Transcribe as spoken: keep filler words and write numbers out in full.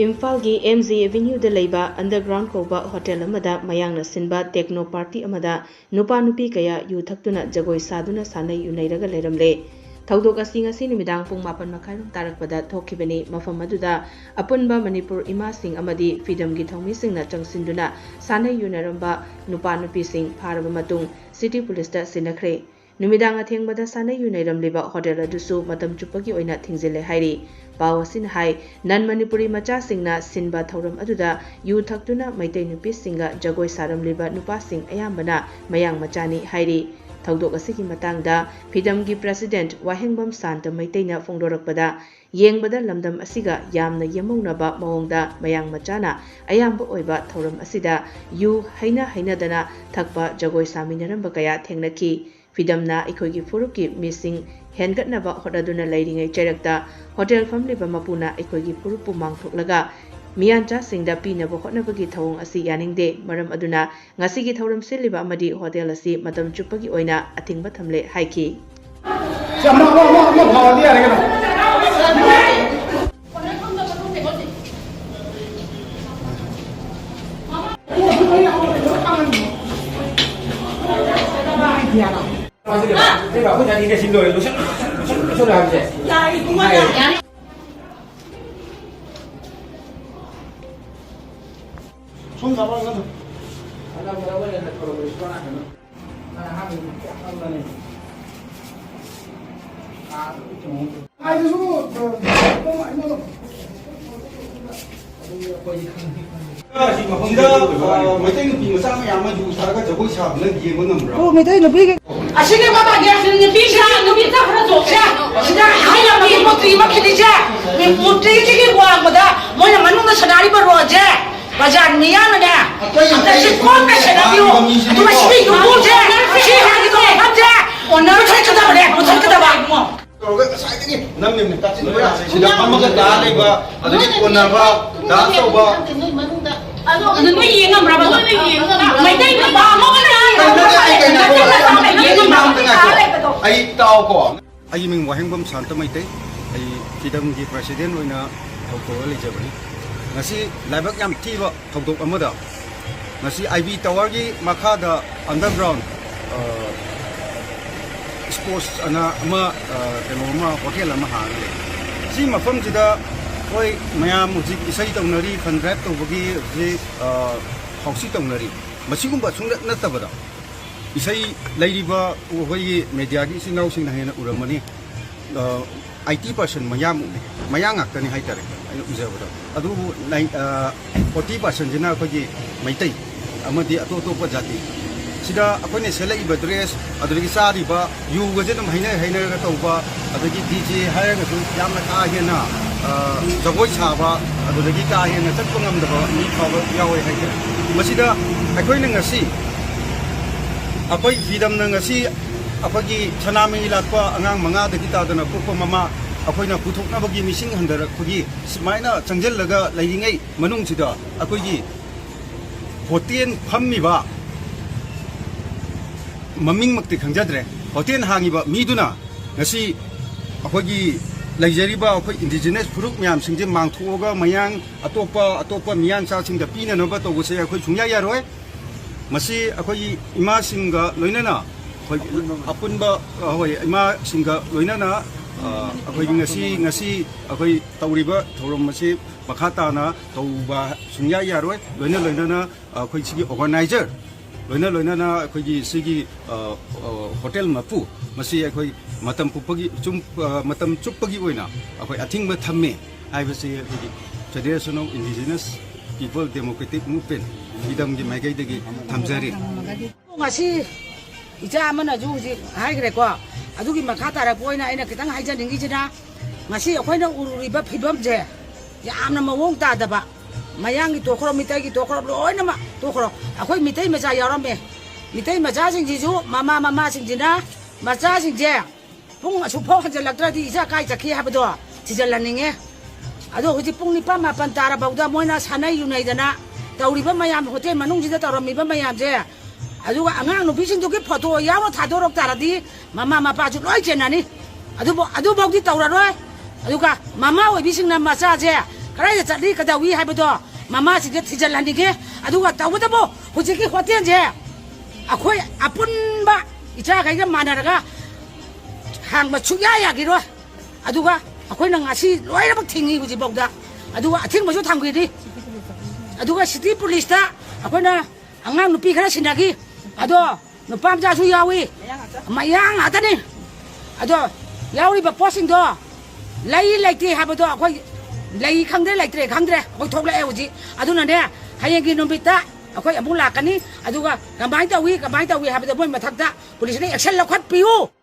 ꯏꯝꯐꯥꯜꯒꯤ M G ꯑꯦꯚꯦꯅ꯭ꯌꯨꯗ ꯂꯩꯕ underground ꯀꯧꯕ ꯍꯣꯇꯦꯜ ꯑꯃꯗ ꯃꯌꯥꯡꯅ ꯁꯤꯟꯕ ꯇꯦꯛꯅꯣ ꯄꯥꯔꯇꯤ ꯑꯃꯗ ꯅꯨꯄꯥ ꯅꯨꯄꯤ ꯀꯌꯥ ꯌꯨ ꯊꯛꯇꯨꯅ ꯖꯒꯣꯏ ꯁꯥꯗꯨꯅ ꯁꯥꯟꯅꯩ ꯌꯨꯅꯩꯔꯒ ꯂꯩꯔꯝꯂꯦ꯫ ꯊꯧꯗꯣꯛ ꯑꯁꯤ ꯉꯁꯤ ꯅꯨꯃꯤꯗꯥꯡ ꯄꯨꯡ ꯃꯥꯄꯟ ꯃꯈꯥꯏꯔꯣꯝ ꯇꯥꯔꯛꯄꯗ ꯊꯣꯛꯈꯤꯕꯅꯤ꯫ ꯃꯐꯝ ꯑꯗꯨꯗ ꯑꯄꯨꯟꯕ ꯃꯅꯤꯄꯨꯔ ꯏꯃꯥꯁꯤꯡ ꯑꯃꯗꯤ ꯐꯤꯗꯝꯒꯤ ꯊꯧꯃꯤꯁꯤꯡꯅ ꯆꯪꯁꯤꯟꯗꯨꯅ ꯁꯥꯟꯅꯩ ꯌꯨꯅꯔꯝꯕ ꯅꯨꯄꯥ ꯅꯨꯄꯤꯁꯤꯡ ꯐꯥꯔꯕ ꯃꯇꯨꯡ ꯁꯤꯇꯤ ꯄꯨꯂꯤꯁꯇ ꯁꯤꯟꯅꯈ꯭ꯔꯦ꯫ ꯅꯨꯃꯤꯗꯥꯡ ꯑꯊꯦꯡꯕꯗ ꯁꯥꯟꯅ ꯌꯨꯅꯩꯔꯝꯂꯤꯕ ꯍꯣꯇꯦꯜ ꯑꯗꯨꯁꯨ ꯃꯇꯝ ꯆꯨꯞꯄꯒꯤ ꯑꯣꯏꯅ ꯊꯤꯡꯖꯤꯜꯂꯦ ꯍꯥꯏꯔꯤ꯫ ꯄꯥꯎ ꯑꯁꯤꯅ ꯍꯥꯏ, ꯅꯟ ꯃꯅꯤꯄꯨꯔꯤ ꯃꯆꯥꯁꯤꯡꯅ ꯁꯤꯟꯕ ꯊꯧꯔꯝ ꯑꯗꯨꯗ ꯌꯨ ꯊꯛꯇꯨꯅ ꯃꯩꯇꯩ ꯅꯨꯄꯤꯁꯤꯡꯒ ꯖꯒꯣꯏ ꯁꯥꯔꯝꯂꯤꯕ ꯅꯨꯄꯥꯁꯤꯡ ꯑꯌꯥꯝꯕꯅ ꯃꯌꯥꯡ ꯃꯆꯥꯅꯤ ꯍꯥꯏꯔꯤ꯫ ꯊꯧꯗꯣꯛ ꯑꯁꯤꯒꯤ ꯃꯇꯥꯡꯗ ꯐꯤꯗꯝꯒꯤ ꯄ꯭ꯔꯦꯁꯤꯗꯦꯟꯠ ꯋꯥꯍꯦꯡꯕꯝ ꯁꯥꯟꯇ ꯃꯩꯇꯩꯅ ꯐꯣꯡꯗꯣꯔꯛꯄꯗ, ꯌꯦꯡꯕꯗ ꯂꯝꯗꯝ ꯑꯁꯤꯒ ꯌꯥꯝꯅ ꯌꯦꯝꯃꯧꯅꯕ ꯃꯑꯣꯡꯗ ꯃꯌꯥꯡ ꯃꯆꯥꯅ ꯑꯌꯥꯝꯕ ꯑꯣꯏꯕ ꯊꯧꯔꯝ ꯑꯁꯤꯗ ꯌꯨ ꯍꯩꯅ ꯍꯩꯅꯗꯅ ꯊꯛꯄ ꯖꯒꯣꯏ ꯁꯥꯃꯤꯟꯅꯔꯝꯕ ꯀꯌꯥ ꯊꯦꯡꯅꯈꯤ꯫ ꯐꯤꯗꯝꯅ ꯑꯩꯈꯣꯏꯒꯤ ꯐꯨꯔꯨꯞꯀꯤ ꯃꯤꯁꯤꯡ ꯍꯦꯟꯒꯠꯅꯕ ꯍꯣꯠꯅꯗꯨꯅ ꯂꯩꯔꯤꯉꯩ ꯆꯩꯔꯛꯇ ꯍꯣꯇꯦꯜ ꯐꯝꯂꯤꯕ ꯃꯄꯨꯅ ꯑꯩꯈꯣꯏꯒꯤ ꯐꯨꯔꯨꯞꯄꯨ ꯃꯥꯡꯊꯣꯛꯂꯒ ꯃꯤꯌꯥꯟꯆꯥꯁꯤꯡꯗ ꯄꯤꯅꯕ ꯍꯣꯠꯅꯕꯒꯤ ꯊꯧꯑꯣꯡ ꯑꯁꯤ ꯌꯥꯅꯤꯡꯗꯦ꯫ ꯃꯔꯝ ꯑꯗꯨꯅ ꯉꯁꯤꯒꯤ ꯊꯧꯔꯝ ꯁꯤꯜꯂꯤꯕ ꯑꯃꯗꯤ ꯍꯣꯇꯦꯜ ꯑꯁꯤ ꯃꯇꯝ ꯆꯨꯞꯄꯒꯤ ꯑꯣꯏꯅ ꯑꯊꯤꯡꯕ ꯊꯝꯂꯦ ꯍꯥꯏꯈꯤ꯫ ꯁꯤ ꯑꯃ, ꯑꯃ, ꯑꯃ, ꯑꯃ ꯐꯥꯎꯔꯗꯤ ꯌꯥꯔꯦ ꯀꯩꯅꯣ꯫ ꯁꯣꯝ ꯆꯥꯕ ꯑꯣꯏꯒꯅꯨ꯫ ꯁꯤꯗ, ꯑ, ꯃꯩꯇꯩ ꯅꯨꯄꯤ ꯃꯆꯥ ꯃꯌꯥꯝ ꯑꯃ ꯌꯨ ꯊꯛꯑꯒ ꯖꯒꯣꯏ ꯁꯥꯕꯅ ꯌꯦꯡꯕ ꯉꯝꯕ꯭ꯔꯥ? ꯑꯣ, ꯃꯩꯇꯩ ꯅꯨꯄꯤꯒꯤ ꯑꯁꯤꯒꯤ ꯃꯇꯥꯡꯁꯦ ꯅꯨꯄꯤꯁꯤꯅ ꯅꯨꯄꯤꯗ ꯈꯔ ꯆꯣꯛꯁꯦ꯫ ꯁꯤꯗ ꯍꯥꯏꯔꯕꯒꯤ ꯃꯨꯔꯇꯤ ꯑꯃ ꯈꯤꯜꯂꯤꯁꯦ, ꯃꯨꯔꯇꯤꯁꯤꯒꯤ ꯋꯥꯡꯃꯗ ꯃꯣꯏꯅ ꯃꯅꯨꯡꯗ ꯁꯥꯟꯅꯔꯤꯕ ꯔꯣꯜꯁꯦ, ꯕꯖꯥꯔ ꯃꯤꯌꯥꯝꯅꯅꯦ ꯑꯝꯇ ꯁꯤ ꯀꯣꯝꯅ ꯁꯦꯟꯅꯕꯤꯌꯨ꯫ ꯑꯗꯨꯒ ꯁꯤꯒꯤ ꯌꯨꯝꯕꯨꯁꯦ, ꯁꯤ ꯍꯥꯏꯒꯗꯕ ꯃꯐꯝꯁꯦ ꯃꯨꯊꯠꯀꯗꯕꯅꯦ, ꯃꯨꯊꯠꯀꯗꯕ꯫ ꯇꯧꯔꯒ ꯉꯁꯥꯏꯗꯒꯤ ꯅꯝꯃꯤꯕꯅꯦ, ꯇꯥꯁꯤꯟꯕ ꯌꯥꯗꯦ꯫ ꯁꯤꯗ ꯐꯝꯃꯒ ꯇꯥ ꯂꯩꯕ, ꯑꯗꯒꯤ ꯀꯣꯟꯅꯕ, ꯗꯥꯟꯁ ꯇꯧꯕ꯫ ꯑꯗꯣ ꯅꯣꯏ ꯌꯦꯡꯉꯝꯕ꯭ꯔꯕ? ꯃꯩꯇꯩ ꯅꯨꯄꯥ ꯑꯃ ꯀꯩꯅꯣ, ꯀꯩꯅꯣ, ꯀꯩꯅꯣ, ꯀꯩꯅꯣ, ꯀꯩꯅꯣ, ꯀꯩꯅꯣ, ꯀꯩꯅꯣ, ꯀꯩꯅꯣ, ꯀꯩꯅꯣ, ꯀꯩꯅꯣ, ꯑꯩ ꯇꯥꯎꯀꯣ꯫ ꯑꯩꯒꯤ ꯃꯤꯡ ꯋꯥꯍꯦꯡꯕꯝ ꯁꯥꯟꯇ ꯃꯩꯇꯩ꯫ ꯑꯩ ꯐꯤꯗꯝꯒꯤ ꯄ꯭ꯔꯦꯁꯤꯗꯦꯟ ꯑꯣꯏꯅ ꯊꯧ ꯇꯧꯔ ꯂꯩꯖꯕꯅꯤ꯫ ꯉꯁꯤ ꯂꯥꯏꯕꯛ ꯌꯥꯝ ꯊꯤꯕ ꯊꯧꯗꯣꯛ ꯑꯃꯗ, ꯉꯁꯤ ꯑꯥꯏ ꯕꯤ ꯇꯥꯋꯔꯒꯤ ꯃꯈꯥꯗ underground, ꯑ, sports ꯑꯅ ꯑꯃ, ꯑ, ꯀꯩꯅꯣ ꯑꯃ, ꯍꯣꯇꯦꯜ ꯑꯃ ꯍꯥꯡꯉ ꯂꯩ꯫ ꯁꯤ ꯃꯐꯝꯁꯤꯗ ꯑꯩꯈꯣꯏ ꯃꯌꯥꯝ ꯍꯧꯖꯤꯛ ꯏꯁꯩ ꯇꯧꯅꯔꯤ, fund drive ꯇꯧꯕꯒꯤ ꯍꯧꯖꯤꯛ, ꯑ, ꯍꯧꯁꯤ ꯇꯧꯅꯔꯤ꯫ ꯃꯁꯤꯒꯨꯝꯕ ꯁꯨꯡꯅꯠ ꯅꯠꯇꯕꯗ, ꯏꯁꯩ ꯂꯩꯔꯤꯕ ꯑꯩꯈꯣꯏꯒꯤ mediaꯒꯤ ꯏꯆꯤꯟ ꯏꯅꯥꯎꯁꯤꯡꯅ ꯍꯦꯟꯅ ꯎꯔꯝꯃꯅꯤ꯫ ꯑ, eighty percent ꯃꯌꯥꯡꯃꯨꯛꯅꯤ, ꯃꯌꯥꯡ ꯉꯥꯛꯇꯅꯤ ꯍꯥꯏꯇꯥꯔꯦ ꯑꯩꯅ ꯎꯖꯕꯗ꯫ ꯑꯗꯨꯕꯨ ꯅꯥꯏꯟ-, ꯑ, forty percentꯁꯤꯅ ꯑꯩꯈꯣꯏꯒꯤ ꯃꯩꯇꯩ ꯑꯃꯗꯤ ꯑꯇꯣꯞ ꯑꯇꯣꯞꯄ ꯖꯥꯇꯤ꯫ ꯁꯤꯗ ꯑꯩꯈꯣꯏꯅ ꯁꯦꯠꯂꯛꯏꯕ dress, ꯑꯗꯨꯗꯒꯤ ꯆꯥꯔꯤꯕ ꯌꯨꯒꯁꯦ ꯑꯗꯨꯝ ꯍꯩꯅ ꯍꯩꯅꯔꯒ ꯇꯧꯕ, ꯑꯗꯒꯤ DJ ꯍꯥꯏꯔꯒꯁꯨ ꯌꯥꯝꯅ ꯀꯥ ꯍꯦꯟꯅ, ꯑ, ꯖꯒꯣꯏ ꯁꯥꯕ, ꯑꯗꯨꯗꯒꯤ ꯀꯥ ꯍꯦꯟꯅ ꯆꯠꯄ ꯉꯝꯗꯕ ꯃꯤ ꯐꯥꯎꯕ ꯌꯥꯎꯋꯦ ꯍꯥꯏꯇꯥꯔꯦ꯫ ꯃꯁꯤꯗ ꯑꯩꯈꯣꯏꯅ ꯉꯁꯤ ꯑꯩꯈꯣꯏ ꯐ꯭ꯔꯤꯗꯝꯅ ꯉꯁꯤ ꯑꯩꯈꯣꯏꯒꯤ ꯁꯅꯥꯃꯍꯤ ꯂꯥꯠꯄ ꯑꯉꯥꯡ ꯃꯉꯥꯗꯒꯤ ꯇꯥꯗꯅ ꯄꯣꯛꯄ ꯃꯃꯥ ꯑꯩꯈꯣꯏꯅ ꯄꯨꯊꯣꯛꯅꯕꯒꯤ ꯃꯤꯁꯤꯡ ꯍꯟꯊꯔꯛꯄꯒꯤ ꯁꯨꯃꯥꯏꯅ ꯆꯪꯁꯤꯜꯂꯒ ꯂꯩꯔꯤꯉꯩ ꯃꯅꯨꯡꯁꯤꯗ ꯑꯩꯈꯣꯏꯒꯤ ꯍꯣꯇꯦꯜ ꯐꯝꯃꯤꯕ, ꯃꯃꯤꯡꯃꯛꯇꯤ ꯈꯪꯖꯗ꯭ꯔꯦ, ꯍꯣꯇꯦꯜ ꯍꯥꯡꯉꯤꯕ ꯃꯤꯗꯨꯅ ꯉꯁꯤ ꯑꯩꯈꯣꯏꯒꯤ ꯂꯩꯖꯔꯤꯕ ꯑꯩꯈꯣꯏ indigenous ꯐꯨꯔꯨꯞ ꯃꯌꯥꯝꯁꯤꯡꯁꯦ ꯃꯥꯡꯊꯣꯛꯑꯒ ꯃꯌꯥꯡ ꯑꯇꯣꯞꯄ, ꯑꯇꯣꯞꯄ ꯃꯤꯌꯥꯟꯆꯥꯁꯤꯡꯗ ꯄꯤꯅꯅꯕ ꯇꯧꯕꯁꯦ ꯑꯩꯈꯣꯏ ꯁꯨꯡꯌꯥ ꯌꯥꯔꯣꯏ꯫ ꯃꯁꯤ ꯑꯩꯈꯣꯏꯒꯤ ꯏꯃꯥꯁꯤꯡꯒ ꯂꯣꯏꯅꯅ, ꯑꯩꯈꯣꯏ ꯑꯄꯨꯟꯕ, ꯍꯣꯏ, ꯏꯃꯥꯁꯤꯡꯒ ꯂꯣꯏꯅꯅ, ꯑ, ꯑꯩꯈꯣꯏꯒꯤ ꯉꯁꯤ, ꯉꯁꯤ ꯑꯩꯈꯣꯏ ꯇꯧꯔꯤꯕ ꯊꯧꯔꯝ ꯑꯁꯤ ꯃꯈꯥ ꯇꯥꯅ ꯇꯧꯕ ꯁꯨꯡꯌꯥ ꯌꯥꯔꯣꯏ꯫ ꯂꯣꯏꯅ ꯂꯣꯏꯅꯅ ꯑꯩꯈꯣꯏ ꯁꯤꯒꯤ organizer, ꯂꯣꯏꯅ ꯂꯣꯏꯅꯅ ꯑꯩꯈꯣꯏꯒꯤ ꯁꯤꯒꯤ, ꯑ, ꯑ, ꯍꯣꯇꯦꯜ ꯃꯄꯨ, ꯃꯁꯤ ꯑꯩꯈꯣꯏ ꯃꯇꯝ ꯄꯨꯞꯄꯒꯤ, ꯆꯨꯝ-, ꯑ, ꯃꯇꯝ ꯆꯨꯞꯄꯒꯤ ꯑꯣꯏꯅ ꯑꯩꯈꯣꯏ ꯑꯊꯤꯡꯕ ꯊꯝꯃꯤ ꯍꯥꯏꯕꯁꯤ ꯑꯩꯈꯣꯏꯒꯤ Federation of Indigenous People Democratic Movement, ꯐ꯭ꯔꯤꯗꯝꯒꯤ ꯃꯥꯏꯀꯩꯗꯒꯤ ꯊꯝꯖꯔꯤ꯫ ꯉꯁꯤ ꯏꯆꯥ ꯑꯃꯅꯁꯨ ꯍꯧꯖꯤꯛ ꯍꯥꯏꯈ꯭ꯔꯦꯀꯣ, ꯑꯗꯨꯒꯤ ꯃꯈꯥ ꯇꯥꯔꯛꯄ ꯑꯣꯏꯅ ꯑꯩꯅ ꯈꯤꯇꯪ ꯍꯥꯏꯖꯅꯤꯡꯉꯤꯁꯤꯅ, ꯉꯁꯤ ꯑꯩꯈꯣꯏꯅ ꯎꯔꯨꯔꯤꯕ ꯐꯤꯕꯝꯁꯦ ꯌꯥꯝꯅ ꯃꯑꯣꯡ ꯇꯥꯗꯕ, ꯃꯌꯥꯡꯒꯤ ꯇꯣꯛꯈ꯭ꯔꯣ, ꯃꯤꯇꯩꯒꯤ ꯇꯣꯛꯈ꯭ꯔꯣ, ꯂꯣꯏꯅꯃꯛ ꯇꯣꯛꯈ꯭ꯔꯣ꯫ ꯑꯩꯈꯣꯏ ꯃꯤꯇꯩ ꯃꯆꯥ ꯌꯥꯎꯔꯝꯃꯦ꯫ ꯃꯤꯇꯩ ꯃꯆꯥꯁꯤꯡꯁꯤꯁꯨ ꯃꯃꯥ ꯃꯃꯥꯁꯤꯡꯁꯤꯅ ꯃꯆꯥꯁꯤꯡꯁꯦ ꯄꯨꯡ ꯑꯁꯨꯛ ꯐꯥꯎ ꯍꯟꯖꯜꯂꯛꯇ꯭ꯔꯗꯤ ꯏꯆꯥ ꯀꯥꯏ ꯆꯠꯈꯤ ꯍꯥꯏꯕꯗꯣ ꯊꯤꯖꯤꯜꯍꯟꯅꯤꯡꯉꯦ꯫ ꯑꯗꯣ ꯍꯧꯖꯤꯛ ꯄꯨꯡ ꯅꯤꯄꯥꯟ ꯃꯥꯄꯟ ꯇꯥꯔꯐꯥꯎꯗ ꯃꯣꯏꯅ ꯁꯥꯟꯅꯩ ꯌꯨꯅꯩꯗꯅ ꯇꯧꯔꯤꯕ ꯃꯌꯥꯝ, ꯍꯣꯇꯦꯜ ꯃꯅꯨꯡꯁꯤꯗ ꯇꯧꯔꯝꯃꯤꯕ ꯃꯌꯥꯝꯁꯦ, ꯑꯗꯨꯒ ꯑꯉꯥꯡ ꯅꯨꯄꯤꯁꯤꯡꯗꯨꯒꯤ ꯐꯣꯇꯣ ꯌꯥꯎꯅ ꯊꯥꯗꯣꯔꯛ ꯇꯥꯔꯗꯤ ꯃꯃꯥ ꯃꯄꯥꯁꯨ ꯂꯣꯏ ꯆꯦꯟꯅꯅꯤ꯫ ꯑꯗꯨꯕꯨ, ꯑꯗꯨꯐꯥꯎꯗꯤ ꯇꯧꯔꯔꯣꯏ꯫ ꯑꯗꯨꯒ ꯃꯃꯥ ꯑꯣꯏꯕꯤꯁꯤꯡꯅ ꯃꯆꯥꯁꯦ ꯀꯗꯥꯏꯗ ꯆꯠꯂꯤ, ꯀꯩꯗꯧꯏ ꯍꯥꯏꯕꯗꯣ ꯃꯃꯥꯁꯤꯡꯁꯦ ꯊꯤꯖꯤꯜꯍꯟꯅꯤꯡꯉꯦ꯫ ꯑꯗꯨꯒ ꯇꯧꯕꯇꯕꯨ ꯍꯧꯖꯤꯛꯀꯤ ꯍꯣꯇꯦꯜꯁꯦ ꯑꯩꯈꯣꯏ ꯑꯄꯨꯟꯕ ꯏꯆꯥꯈꯩꯒ ꯃꯥꯟꯅꯔꯒ ꯍꯥꯡꯕ ꯁꯨꯛꯌꯥ ꯌꯥꯈꯤꯔꯣꯏ꯫ ꯑꯗꯨꯒ ꯑꯩꯈꯣꯏꯅ ꯉꯁꯤ ꯂꯣꯏꯅꯃꯛ ꯊꯤꯡꯉꯤ ꯍꯧꯖꯤꯛꯐꯥꯎꯗ꯫ ꯑꯗꯨꯒ ꯑꯊꯤꯡꯕꯁꯨ ꯊꯝꯈꯤꯅꯤ꯫ ꯑꯗꯨꯒ ꯁꯤꯇꯤ ꯄꯨꯂꯤꯁꯇ ꯑꯩꯈꯣꯏꯅ ꯑꯉꯥꯡ ꯅꯨꯄꯤ ꯈꯔ ꯁꯤꯟꯅꯈꯤ꯫ ꯑꯗꯣ ꯅꯨꯄꯥ ꯃꯆꯥꯁꯨ ꯌꯥꯎꯏ꯫ ꯃꯌꯥꯡ ꯉꯥꯛꯇꯅꯤ꯫ ꯑꯗꯣ ꯌꯥꯎꯔꯤꯕ ꯄꯣꯠꯁꯤꯡꯗꯣ ꯂꯩ ꯂꯩꯇꯦ ꯍꯥꯏꯕꯗꯣ ꯑꯩꯈꯣꯏ ꯂꯩ ꯈꯪꯗ꯭ꯔꯦ, ꯂꯩꯇ꯭ꯔꯦ ꯈꯪꯗ꯭ꯔꯦ, ꯑꯩꯈꯣꯏ ꯊꯣꯛꯂꯛꯑꯦ ꯍꯧꯖꯤꯛ꯫ ꯑꯗꯨꯅꯅꯦ, ꯍꯌꯦꯡꯒꯤ ꯅꯨꯃꯤꯠꯇ ꯑꯩꯈꯣꯏ ꯑꯃꯨꯛ ꯂꯥꯛꯀꯅꯤ꯫ ꯑꯗꯨꯒ ꯀꯃꯥꯏꯅ ꯇꯧꯏ, ꯀꯃꯥꯏꯅ ꯇꯧꯏ ꯍꯥꯏꯕꯗꯣ ꯃꯣꯏ ꯃꯊꯛꯇ ꯄꯨꯂꯤꯁꯅ action ꯂꯧꯈꯠꯄꯤꯌꯨ꯫